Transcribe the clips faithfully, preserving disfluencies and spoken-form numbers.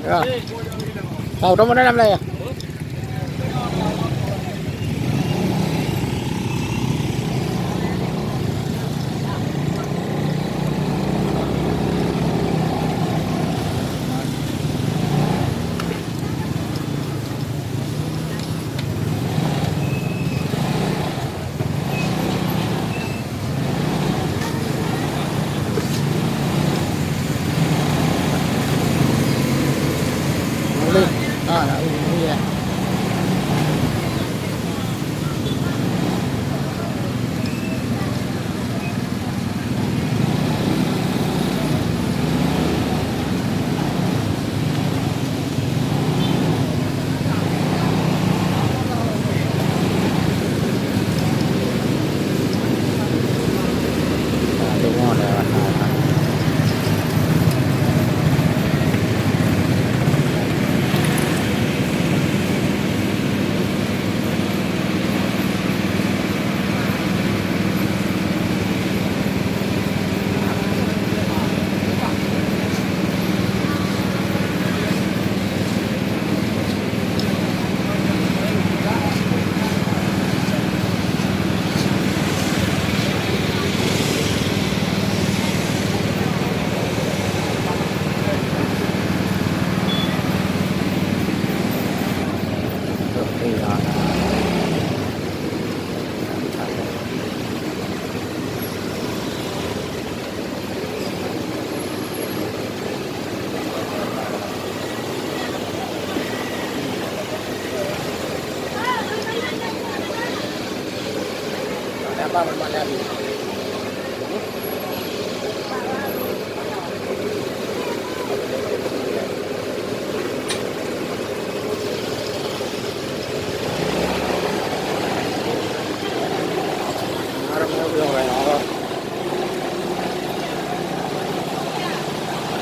Ah, ya. Tahu, kamu dalam lah ya? Boleh. Ah, nak boleh, boleh, ya.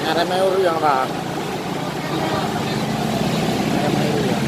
Nyan ramé ureueng, Bang. Nyan ramé ureueng.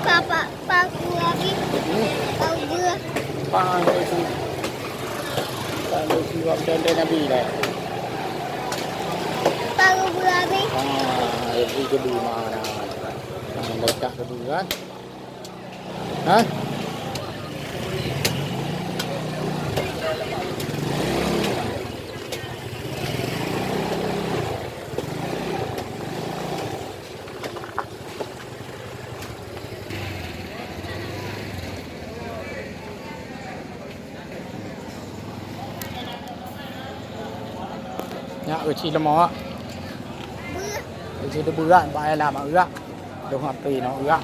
Papa, paku abi, paku beurah. Pang itu. Pang itu waktu ada Nabi lah. Paku beurah abi. Ah, itu kedua mana? Yang letak kedua kan? Hah? Nyak keuchik leumah. Keuchik teubeurah bak ai lam mak uyak. Dong api nyoe uyak.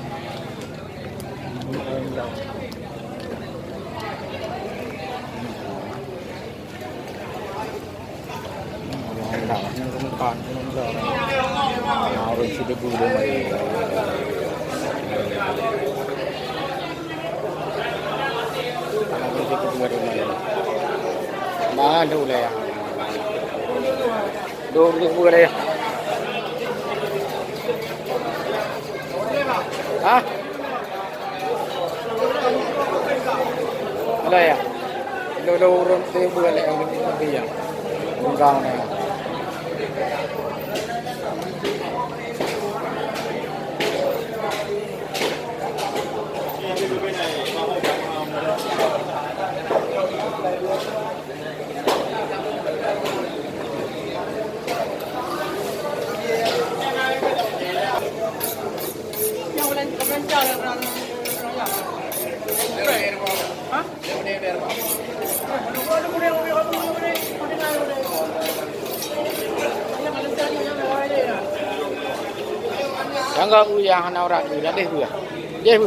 Nah, ureueng sidebu lom ai. Ureueng sidebu lom ai. Malu lé. Dua puluh dua deh. Hah? Ada ya? Dua-dua ureueng tu boleh ya. Enggak ni. Nyang gak u nyang hana urat tu, dah deh tu ya. Deh tu.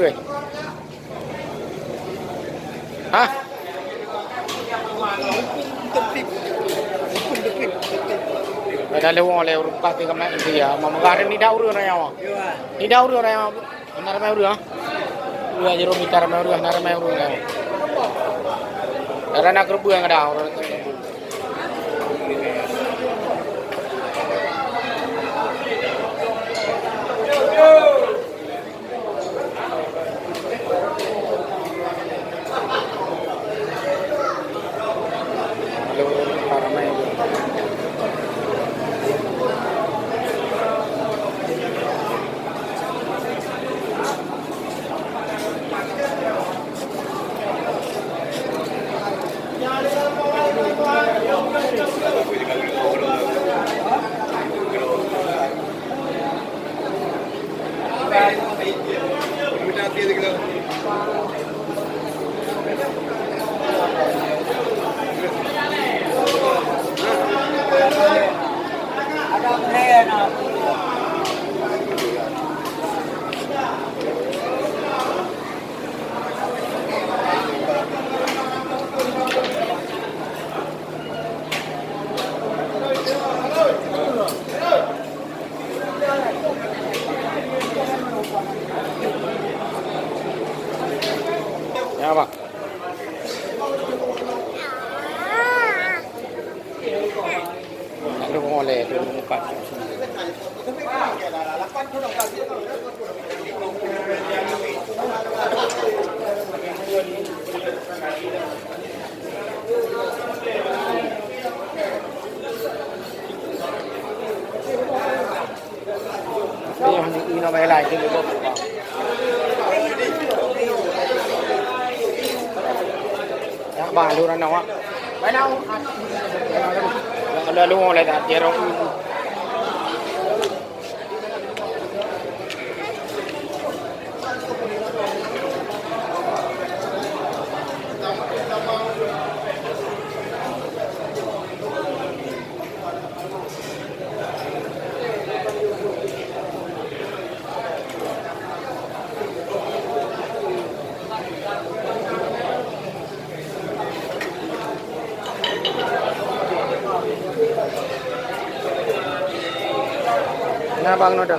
Hah? Ada lewat oleh urut pasti kami dia. Mau menggarim ni dah urut raya. Ni dah urut raya. Na ramai ureueng, ah. Ureueng jerome mita ramai ureueng, na ramai ureueng, ah. Karena na keureubeuen nyang ada ureueng. Ya, Bang. Aduh, boleh tu empat. Inoe bai lai keu lubok. Ya, ba lu na wak. Bai lau. Lalu lai dah jerok. Nah, Bang Noda.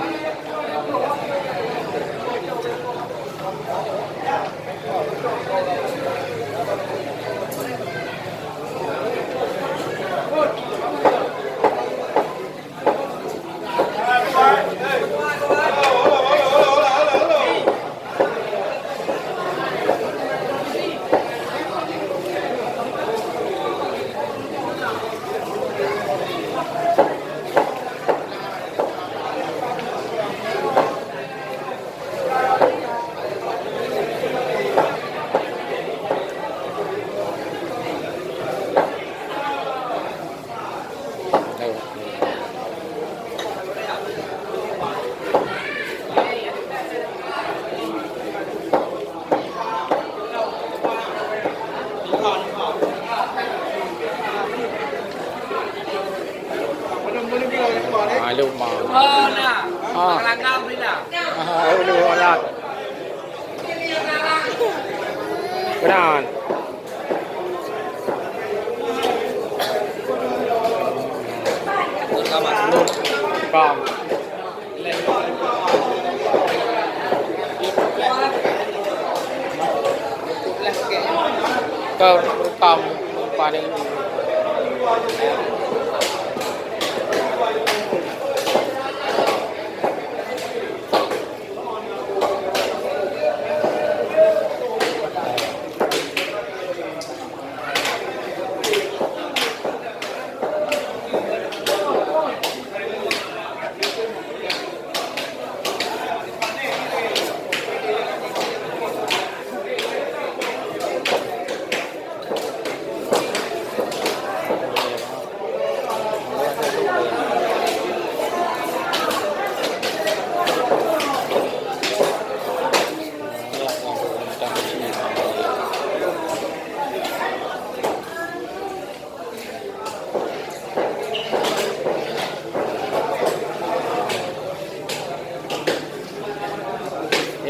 Maklum, Bang. Ah. Ah, ulu alat. Benar. Bang. Kau rekam paling.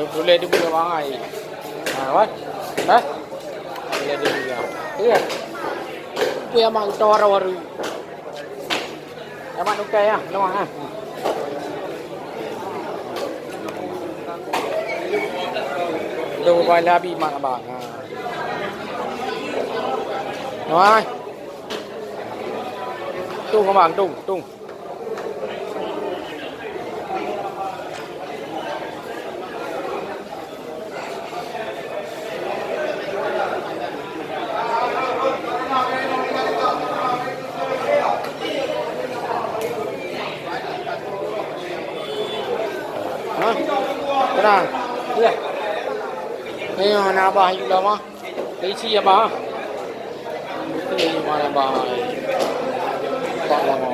Boleh dibuka bangai. Ha, wan. Ha? Boleh dibuka. Iya. Apa yang mak utar baru? Yang mak utai ya, lemah ha. Udah berubah lagi mak abang. Ha. Lemah. Tung abang, tung, tung. Ha? Tenang. Ya. Ni mana abah yuk lama? Isi ya, Bah. Isi mana, Bah? Tak lama.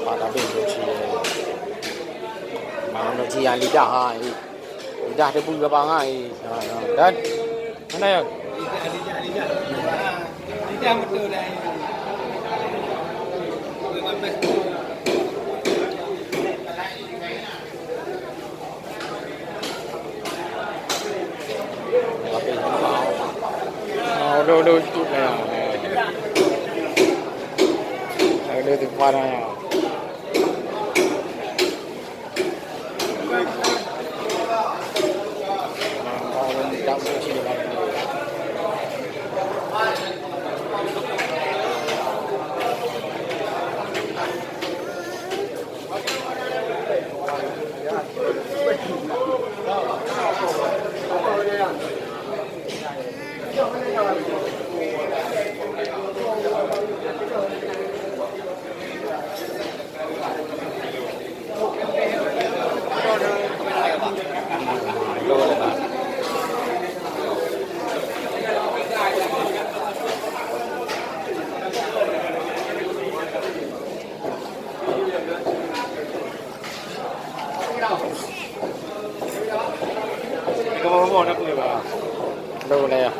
Pak Tabib tu si. Mau nak si yang lidah ha. Lidah debu ke bangai. Ha, ha. Dan mana ya? Lidah, lidah, lidah. Lidah betul dah. Ah, ulu-ulu tu lah. Ulu tu mana ya? Aduh, lah ya.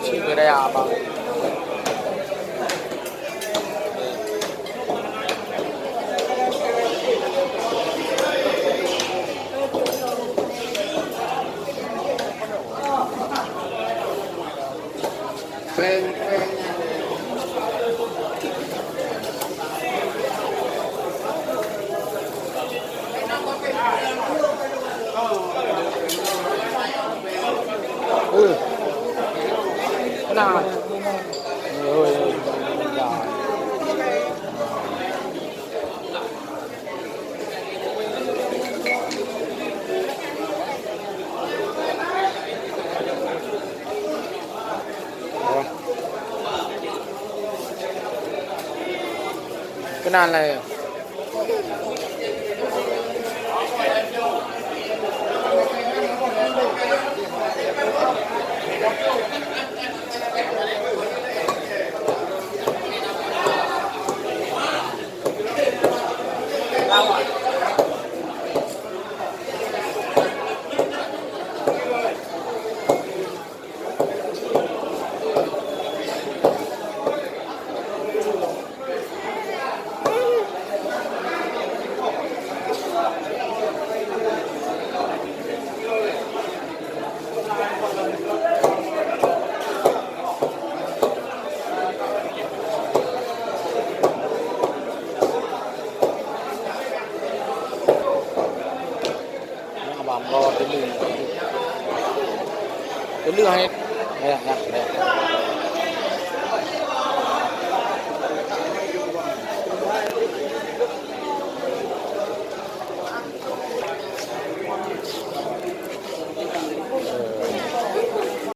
Cik Bedaya, abang. Keunan lagèe. Abang bawa dulu. Dulu hai. Ya, ya, ya.